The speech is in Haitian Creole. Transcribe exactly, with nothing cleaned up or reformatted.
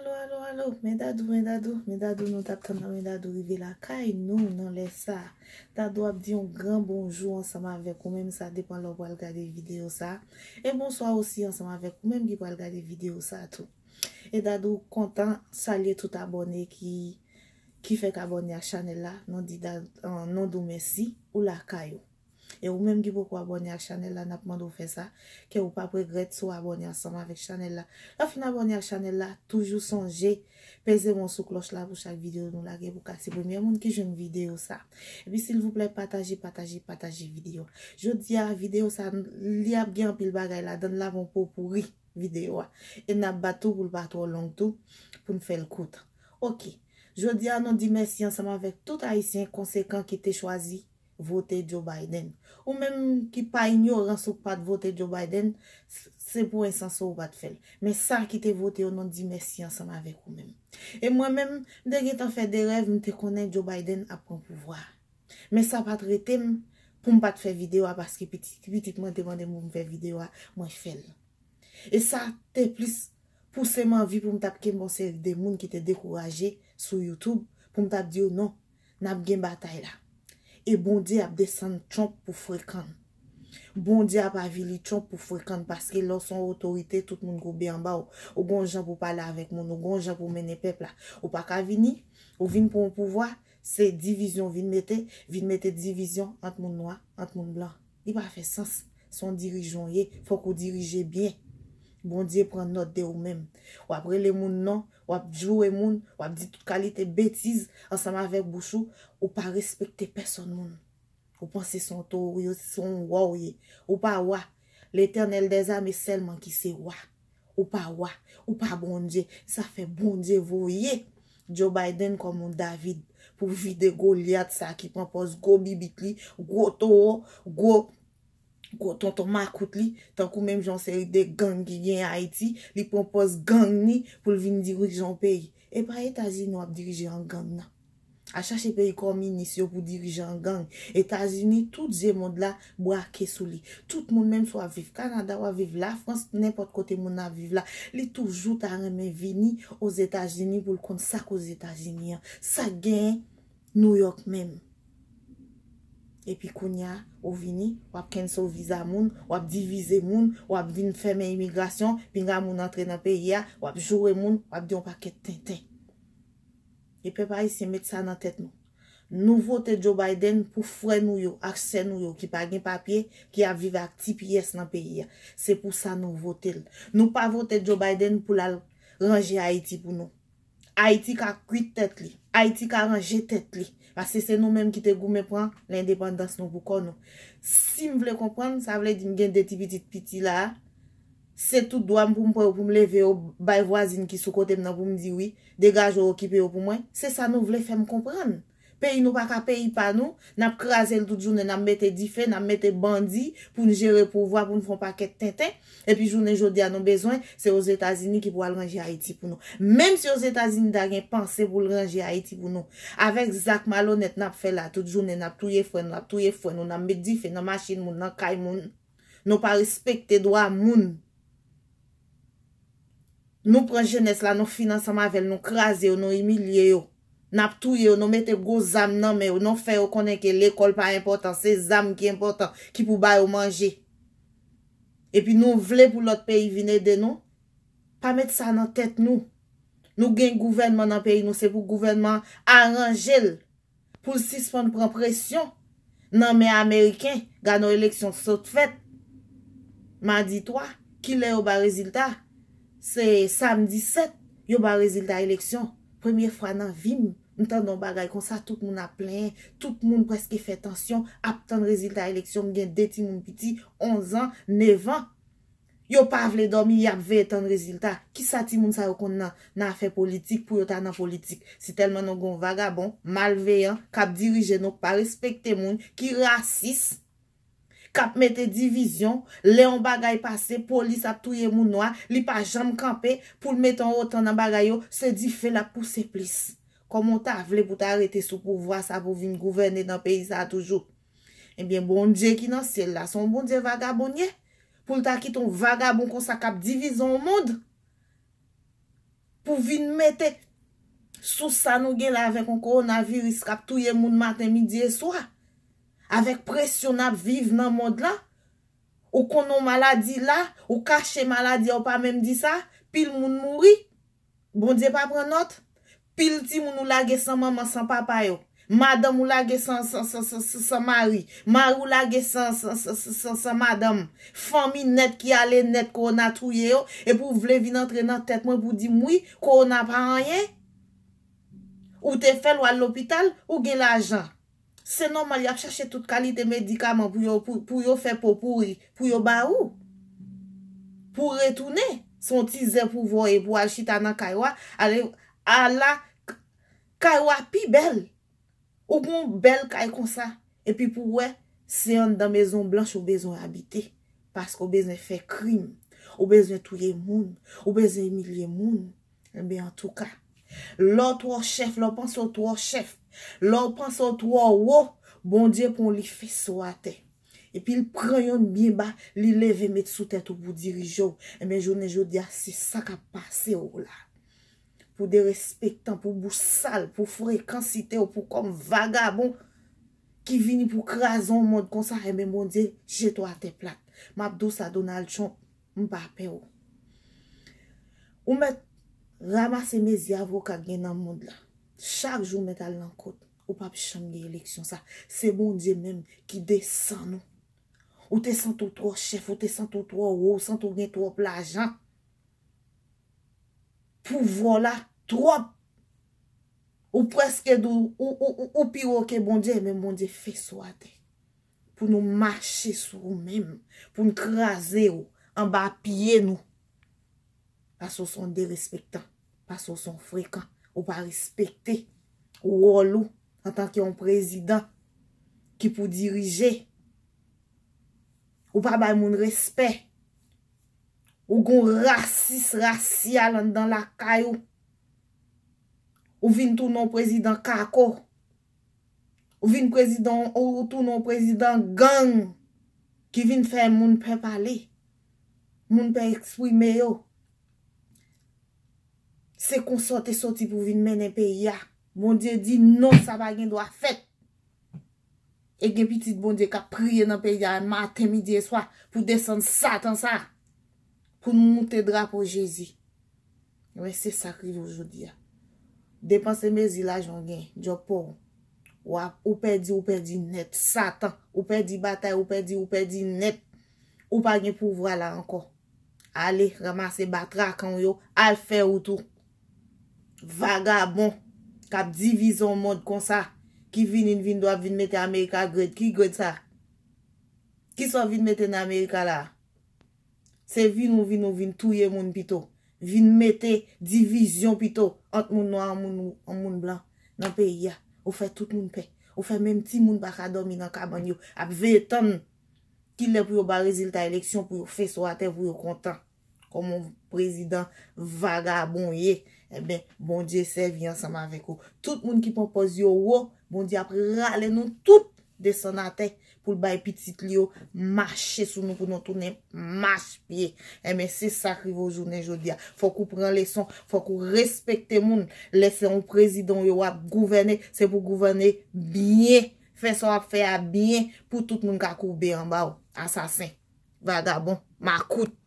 Alo, alo, alo, men Dadou, men Dadou, men Dadou, nou t ap tann nan, men Dadou rive lakay nou nan lè sa. Dadou ap di yon gran bonjou ansanm avèk ou menm, sa depan lè w pral gade videyo sa. E bonswa osi ansanm avèk ou menm ki pral gade videyo sa tou. E Dadou kontan salye tout abòne ki, ki fèk abòne ak chanèl la. Nou di Da-, euh, nou di w mèsi, ou lakay ou. E ou menm ki poko abòne ak chanèl la, n ap mande w fè sa, ke ou p ap regrèt si w abòne ansanm avèk chanèl la. Lè w fin abòne ak chanèl la, toujou sonje peze won sou klòch la pou chak videyo nou lage pou ka se premye moun ki jwenn videyo sa. Epi silvouplè pataje, pataje, pataje videyo. Jodi a videyo sa li ap gen anpil bagay ladan l, l ap yon popouri videyo a. E n ap bat tou pou l pa twò long tou, pou n fè l kout. Oke. Jodi a nou di mèsi ansanm avèk tout ayisyen konsekan ki te chwazi vote Joe Biden. Ou menm ki pa inyorans ou pa t vote Joe Biden, s- se pou en sans ou pa t fè l. Men sa ki te vote yo, nou di mèsi ansanm avèk ou menm. E mwen menm, m te gentan fè de rèv, m te konnen Joe Biden ap pran pouvwa. Men sa pa t rete m pou m pa t fè videyo a paske pitit, pitit mwen te mande m pou m fè videyo a, mwen fè l. E sa te plis pouse m anvi pou m t ap kenbe yon seri de moun ki te dekouraje sou YouTube, pou m t ap di yo non, n ap gen batay la. E Bondye ap desann Trump pou frekan. Bondye ap avili Trump pou frekan paske lè w se yon otorite, tout moun goube anba w. Ou gon jan pou pale avèk moun, ou gon jan pou mennen pèp la. Ou pa ka vini, ou vin pou yon pouvwa, se divizyon vin mete, vin mete divizyon ant moun nwa, ant moun blan. Li pa fè sans. Se yon dirijan w ye, fòk ou dirije byen. Bondye pran nòt de ou menm. W ap rele moun non, w ap joure moun, w ap di tout kalite betiz ansanm avèk bouch ou, ou pa respekte pèsòn moun. Ou panse se yon towo, se yon wa w ye. Ou pa wa. Letènèl dèzame sèlman ki se wa. Ou pa wa. Ou pa Bondye. Sa fè Bondye voye Joe Biden kòm yon David pou vide Golyat sa ki pran pòz gwo bibit li, gwo towo, gwo, gwo tonton makout li, tankou menm jan yon seri de gang ki gen Ayiti, li pran pòz gang ni pou l vin dirije yon peyi. E pa Etazini w ap dirije an gang nan. Al chache peyi kominis yo pou dirije an gang. Etazini, tout je mond la bwake sou li. Tout moun, menm si w ap viv Kanada, w ap viv Lafrans, nenpòt kote moun nan ap viv la, li toujou ta renmen vini Ozetazini pou l konn sa k Ozetazini an. Sa k genyen Nouyòk menm. Epi kounye a, ou vini, w ap cancel viza moun, w ap divize moun, w ap vin fèmen imigrasyon, pinga moun antre nan peyi a, w ap joure moun, w ap di yon pakèt tenten. E pèp ayisyen, met sa nan tèt nou. Nou vote Joe Biden pou frè nou yo ak sè nou yo ki pa gen papye, ki ap viv ak T P S nan peyi a. Se pou sa nou vote l. Nou pa vote Joe Biden pou l al ranje Ayiti pou nou. Ayiti ka kwit tèt li. Ayiti ka ranje tèt li. Paske se nou menm ki te goumen pran lendepandans nou pou kò nou. Si m vle konprann, sa vle di m gen de ti pitit piti la a. Se tout dwa m pou m pran yo, pou m leve yo, bay vwazin ki sou kote m nan pou m di wi, degaje w, okipe yo pou mwen. Se sa nou vle fè m konprann. Peyi nou pa ka peyi pa nou, n ap kraze l tout jounen, n ap mete dife, n ap mete bandi pou n jere pouvwa, pou n fè yon pakèt tenten. Epi jounen jodi a nou bezwen, se Ozetazini ki pou al ranje Ayiti pou nou. Menm si Ozetazini ta gen panse pou l ranje Ayiti pou nou, avèk zak malonèt n ap fè la, tout jounen n ap touye frè nou, n ap touye frè nou, n ap met dife nan machin moun, nan kay moun. Nou pa respekte dwa moun. Nou pran jenès la, nou fin ansanm avè l, nou kraze yo, nou imilye yo. N ap touye yo, nou mete gwo zam nan men yo, nou fè yo konnen ke lekòl pa enpòtan, se zam ki enpòtan, ki pou ba yo manje. Epi nou vle pou lòt peyi vin ede nou? Pa met sa nan tèt nou. Nou gen gouvènman nan peyi nou, se pou gouvènman an aranje l pou l sispann pran presyon nan men Ameriken. Gade yon eleksyon sot fèt madi twa. Kilè yo ba rezilta? Se samdi sèt yo ba rezilta eleksyon. Premye fwa nan vi m, m tande yon bagay konsa, tout moun ap plenyen, tout moun prèske fè tansyon, ap tann rezilta eleksyon. M gen de timoun piti, onz an, nèf an. Yo pa vle dòmi, y ap veye tann rezilta. Kisa timoun sa yo konn nan, nan afè politik pou yo ta nan politik? Si tèlman nou gen yon vagabon, malveyan, k ap dirije nou, k pa respekte moun, ki rasis, k ap mete divizyon, lè yon bagay pase, polis ap touye moun nwa, li pa janm kanpe pou l mete yon otan nan bagay yo, se dife l ap pouse plis. Kòman w ta vle pou w ta rete sou pouvwa sa pou w vin gouvène nan peyi sa toujou? Ebyen, Bondye ki nan syèl la, se yon Bondye vagabon l ye? Pou l ta kite yon vagabon konsa k ap divize yon mond? Vin mete sou sa nou gen la avèk yon kowonaviris k ap touye moun maten, midi e swa. Avèk presyon n ap viv nan mond lan, ou konn yon maladi la, ou kache maladi a, ou pa menm di sa, pil moun mouri. Bondye pa pran nòt. Pil timoun ou lage san manman, san papa yo. Madanm ou lage san, san, san, san, san, san mari. Mari ou lage san, san, san, san, san, san madanm. Fanmi nèt ki ale nèt, kowona touye yo. Epi w vle vin antre nan tèt mwen pou di m, wi, kowona pa anyen. Ou te fè l, w al lopital, ou gen lajan. Se nòmal, y ap chache tout kalite medikaman pou yo, pou, pou yo fè po pouri, pou yo ba ou. Pou retounen, se yon ti zen pou voye, pou al chita nan kay w a, ale, ala, k-, kay w a pi bèl. Ou gen yon bèl kay konsa, epi pou wè, se anndan Mezon Blanch ou bezwen abite, paske ou bezwen fè krim, ou bezwen touye moun, ou bezwen imilye moun. Enben, antouka, lè w twò chèf, lè w panse w twò chèf, lè w panse w twò wo, Bondye pran w, li fese w atè. Epi l pran yonn byen ba, li leve met sou tèt ou pou dirije w. Enben, jounen jodi a, se sa k ap pase w la. Pou derespektan, pou bouch sal, pou frekansite w, pou kòm vagabon ki vini pou kraze yon mond konsa, enben, Bondye jete w atè plat. M ap di w sa, Donald Trump, m pa pè w. Ou mèt ranmase mezi avoka k gen nan mond lan. Chak jou w mèt al nan kot. Ou p ap janm gen eleksyon sa. Se Bondye menm ki desann ou. Ou te santi w twò chèf, ou te santi w twò wo, ou santi w gen twòp lajan. Pouvwa w la twòp. Ou prèske di w, ou, ou, ou, ou pi wo ke Bondye, men Bondye fese w atè. Pou nou mache sou ou menm, pou n kraze w anba pye nou. Paske w se yon derespektan, paske w se yon frekan, ou pa respekte wòl ou antanke yon prezidan ki pou dirije. Ou pa bay moun respè. Ou gon rasis rasyal anndan lakay ou. Ou vin tounen yon prezidan kako. Ou vin prezidan, ou, ou tounen yon prezidan gang ki vin fè moun pè pale. Moun pè eksprime yo. Se konsa w te soti pou vin mennen peyi a. Bondye di non, sa pa gen dwa fèt. E gen pitit Bondye k ap priye nan peyi a maten, midi e swa pou desann Satan sa, pou n moute drapo Jezi. Ebyen, se sa k rive w jodi a. Depanse mezi lajan w gen, djòb pa w. W ap, ou pèdi, ou pèdi nèt. Satan, ou pèdi batay, ou pèdi, ou pèdi nèt. Ou pa gen pouvwa la ankò. Ale, ranmase batrakan w yo, al fè wout ou. Vagabon, k ap divize yon mond konsa, ki vini, vin dwa vin mete America grade. Ki grade sa? Kisa w vin mete nan America la? Se vin ou vin, ou vin touye moun pito. Vin mete divizyon pito ant moun nwa ak moun, ak moun blan nan peyi a. Ou fè tout moun pè. Ou fè menm timoun pa ka dòmi nan kabann yo, ap veye tann kilè pou yo ba rezilta eleksyon, pou yo fese w atè, pou yo kontan. Kòm yon prezidan vagabon ye, enben, Bondye sèvi ansanm avèk ou. Tout moun ki pran pòz yo wo, Bondye ap rale nou tout desann atè pou l bay pitit li yo mache sou nou, pou nou tounen mach pye. Enben, se sa k rive w jounen jodi a. Fòk ou pran leson, fòk ou respekte moun. Lè se yon prezidan w ye w ap gouvène, se pou gouvène byen. Fè sa w ap fè a byen pou tout moun ka koube anba w. Asasen, vagabon, makout.